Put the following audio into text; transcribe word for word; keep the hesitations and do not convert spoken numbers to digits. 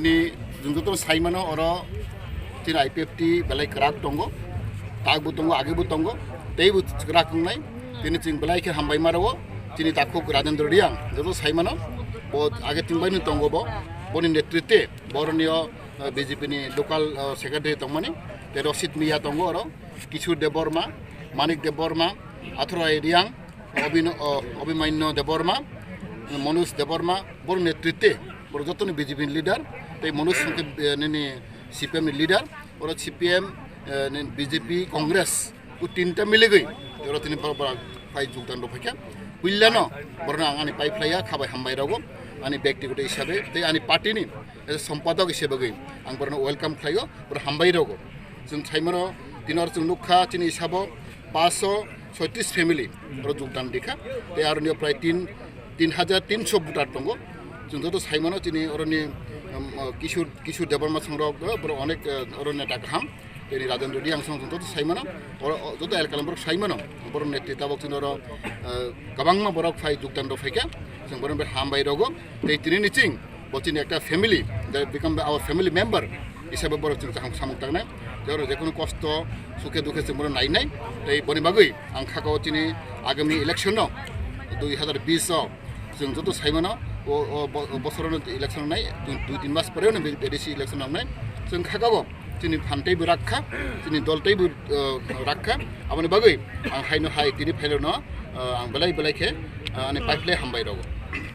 Ni jung joto sai mano oro chini I P F T belai kwrak tongo, tak bo tongo, age bo tongo, tei bo kwrak wngnai. Tini chwng belai khe hambai ma rwo chini takhuk Rajendra Reang, joto sai mano bo age tingbai ni tongo bo, boni netritwe boroni o, eh, B J P ni local, eh, secretary tongmani, tei Rosit Miya tongo oro, Kishore Debbarma, Manik Debbarma, Athurai Reang, Obino-, o, Abhimanyu Debbarma, Manoj Debbarma, bor netritwe, bor jotoni B J P ni leader, tei Manoj Songkhe, eh, nini C P M ni leader, oro C P M, eh, nini B J P, Congress, o tinta miligwi, oro tini bor bor phai jogdan rw phaikha. Puilano borno ang ani pai phlaiya, khabai hambai rogo, ani byaktigoto hisabe, tei ani party ni, eh, sompadok hisabe gwi, ang borno welcome khlaio, bor hambai rogo. Chwng sai mano, tini oro chwng nukha, chini hisabo, paanch sho soitris family oro jogdan rikha, tei aroni prai tin, tin hajar tinso voter tongo. Chwng joto sai mano chini oroni, um, uh, Kishore, Kishore Debbarma songrok, uh, borok onek, uh, oro neta kaham. Tei Rajendra Reang song joto sai mano, oro, o, joto elkalam borok sai mano. Borok netri tabok chini oro, uh, kwbangma borok phai jogdan rw phaikha. Chwng borok hambai rogo. Tei tini ni ching bo chini ekta family, they become our family member hisabe borok chwng chaham samung tangnai. Tei oro jekono kosto, sukhe dukhe chwng bono nainai. Tei boni bagwi ang kha o chini agami election no dui hazar bis o chwng joto sai mano, o, o bo-, o bosorono election nai, dui, dui tin mas pore no A D C election nai. Chwng kha o chini phan tei bo rakha, chini dol tei bo, eh, rakha. Aboni bagwi ang haino hai tini phailo no, eh, ang belai belai khe, eh, ani pai phlai hambai rogo.